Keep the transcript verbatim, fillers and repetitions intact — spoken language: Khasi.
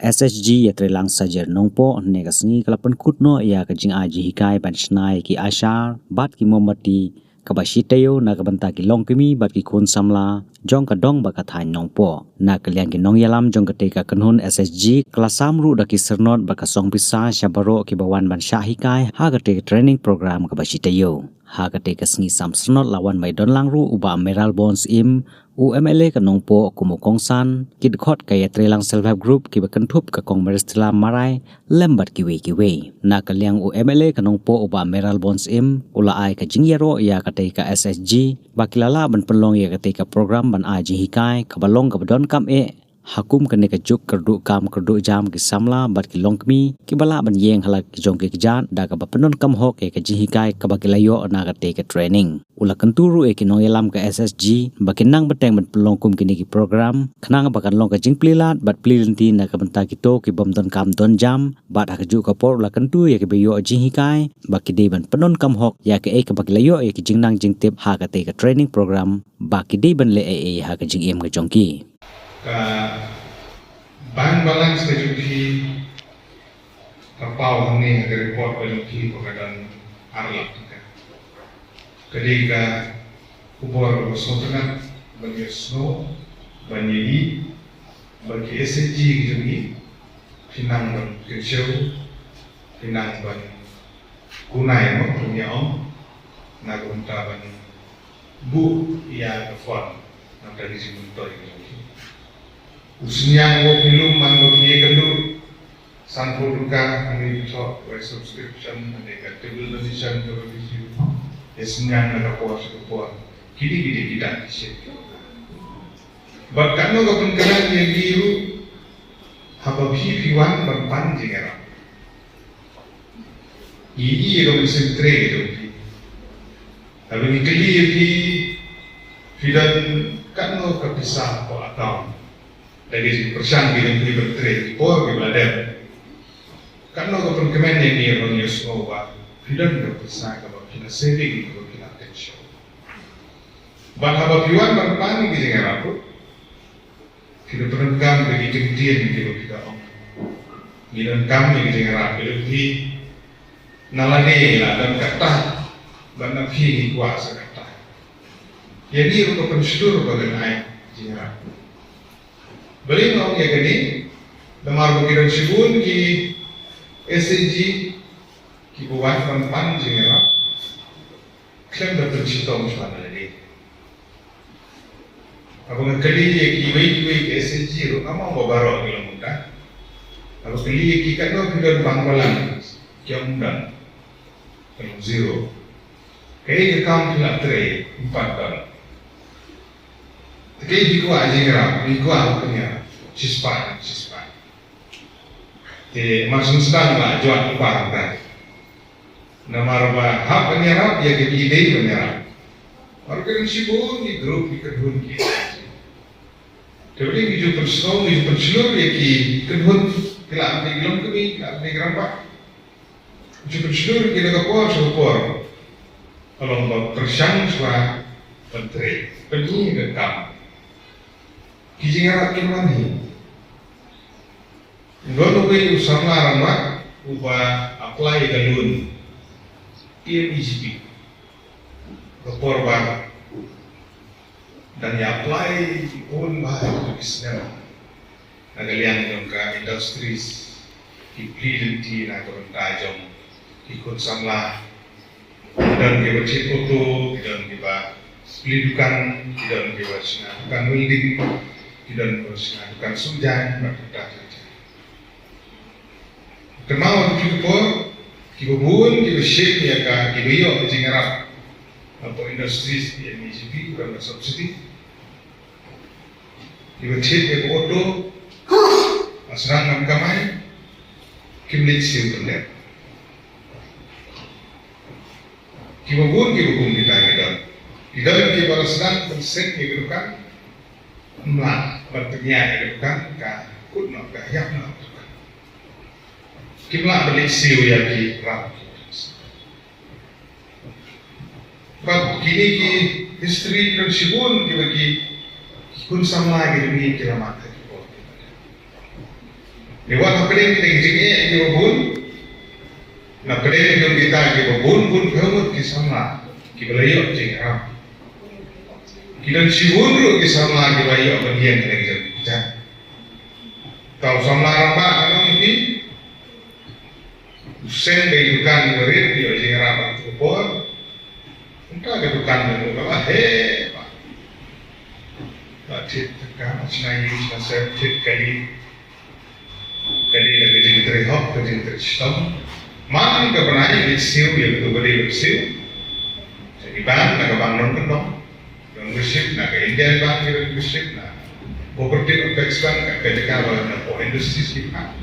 S H G Ïatreilang Sajer Nongpoh hynne ka sngi ka la pynkut noh ïa ka jingai jinghikai ban shna ïa ki ashar bad ki mombati kaba shi taïew na ka bynta ki longkmie bad ki khun samla jong ka dong bad ka thaiñ Nongpoh. Na ka liang ki nongïalam jong katei ka kynhun S H G ka la sam ruh da ki syrnod bad ka song pisa sha baroh kiba wan ban shah hikai ha katei ka training program kaba shi taïew. Ha katei ka sngi sam syrnod la wan bai don lang ruh u Bah Mayralborn Syiem, u M L A ka Nongpoh, kum u kongsan, ki dkhot ka Ïatreilang Self Help Group kiba kynthup ka Kong Maristella Marai, lem bad kiwei kiwei. Na ka liang u M L A ka Nongpoh u Bah Mayralborn Syiem u la ai ka jingïaroh ïa katei ka S H G ba ki la lah ban pynlong ïa katei ka program ban ai jinghikai kaba long kaba donkam eh ha kum kane ka juk kyrduh kam kyrduh jam ki samla bad ki longkmie kiba lah ban ïeng ha la ki jong ki kjat da kaba pyndonkam hok ïa ka jinghikai kaba ki la ïoh na katei ka training. U la kyntu ruh ïa ki nongïalam ka S H G ba kin nang bteng ban pynlong kum kine ki program khnang ba kan long ka jingplie lad bad plie lynti na ka bynta kito ki bym donkam don jam bad ha kajuh ka por u la kyntu ïa kiba ïoh jinghikai ba ki dei ban pyndonkam hok ïa kaei kaba ki la ïoh ïa ki jingnang jingtip ha katei ka training program ba ki dei ban leh ei ei ha ka jingim ka jong ki. Ka bank balance ka jong phi ka paw hangne ha ka report ka jong phi ba ka don ar lak tyngka. Ka dei ka khubor kaba sngewtynnat ban ïohsngew, ban ïohi ba ki S H G ka jong ngi phi nang ban kynshew, phi nang ban kunai mo, phi nang ong na ka bynta ban buh ïa ka fund na ka bynta ka jingmyntoi ka jong phi. U synñiang uba phi lum man ba phi ïakynduh sanphew tyngka, hangne phi thoh wei subscription, hangne ka table donation kaba phi siew, ïa synñiang na ka por sha ka por. Kine kine ki dak ki shet. Bad katno ka pynkynmaw ïa ngi ruh haba phi phi wan ban pan jingïarap. Ngi ïohi ïa ka mynsiem trei ka jong phi. Haba ngi kylli ïa phi, phi don katno ka pisa hapoh account. Da ka jingpyrshang ka jong phi ban trei ki por kiba la dep. Katno ka pynkmen ïa ngi haba ngi ïohsngew ba phi don ka pisa kaba phi la saving kaba phi la kynshew. Bad haba phi wan ban pan ïa ki jingïarap ruh, phi la pyndonkam ïa ki kyntien kiba phi la ong. Ngi donkam ïa ki jingïarap ïa phi. Na lade la don katta bad na phi ngi kwah sa katta. Ïa ngi ruh ka pynshlur ba ngan ai jingïarap. Balei nga ong ïa kane? Namar ba ki don shibun ki S H G kiba wan ban pan jingïarap khlem da pynshitom shuwa na lade. Haba nga kylli ïa kiwei kiwei ki S H G ruh, ngam ong ba baroh ki long kumta. Haba kylli ïa ki katno phi don bank balance, ki ong ym don. Ka long zero. Kaei ka kam phi la trei, ym pat don. Te kaei phi kwah jingïarap, phi kwah pynïarap shispah, shispah. Te mar shu sdang la jwat kumba kumta. Namar ba hap ban ïarap ïa kiba ki dei ban ïarap. Mar ka dang shibun ki group ki kynhun ki. Te ba dei ngi ju pynsngew ngi ju pynshlur ïa ki kynhun ki la dei ki longkmie ki la dei ki rangbah. Ngi ju pynshlur ïa ki na ka por sha ka por. Ka long ba pyrshang shuwa ban trei. Pynïaid ka kam. Ki jingïarap kin wan hi. Don uwei u samla rangbah uba apply ka loan P M E G P. Ka por ba dang ïa apply ki un ba ha ki snem na ka liang jong ka industries ki plie lynti na ka bynta jong ki khun samla. Ki don kiba thied auto, ki don kiba plie dukan, ki don kiba shna dukan welding, ki don kiba shna dukan sumjaiñ bad kita kita. Kynmaw ha kito ki por kiba bun kiba shim ïa ka kiba ïoh ka jingïarap hapoh industries P M E G P, ka subsidy. Kiba thied ïa ka auto, ba sdang ban kamai, kim leit siew pyndep. Kiba bun kiba kum kita ki don. Ki don kiba la sdang ban seng ïa ka dukan, ym lah ban pynïaid ïa ka dukan, ka kut noh ka ïap noh ka dukan. Kim lah ban leit siew ïa ki ram. Bad kine ki history ki don shibun kiba ki khun samla ki don ki la mad ha ki por. Te wat hapdeng kita ki jingeh kiba bun, na pdeng jong kita kiba bun bun phew ngut ki samla kiba la ïoh jingïarap. Ki don shibun ruh ki samla kiba ïoh ban ïeng na ki jong ki kjat. Tau samla rangbah ka nong ïa phi. U seng ka dukan ka rit ïoh jingïarap ha tu por. Kumta ka dukan ka nong ka la heh ba. Ba thied ka shna ïing shna sem thied kali. Kali na ka jingtrei hok ka jingtrei shitom. Man ka bnai ka siew ïa ka tu kali ka siew. Jadi ban na ka ban nong ka nong. Don membership na ka Indian Bank, don membership na Cooperative Apex Bank, ka ka jaka ba na ko industry sih kan.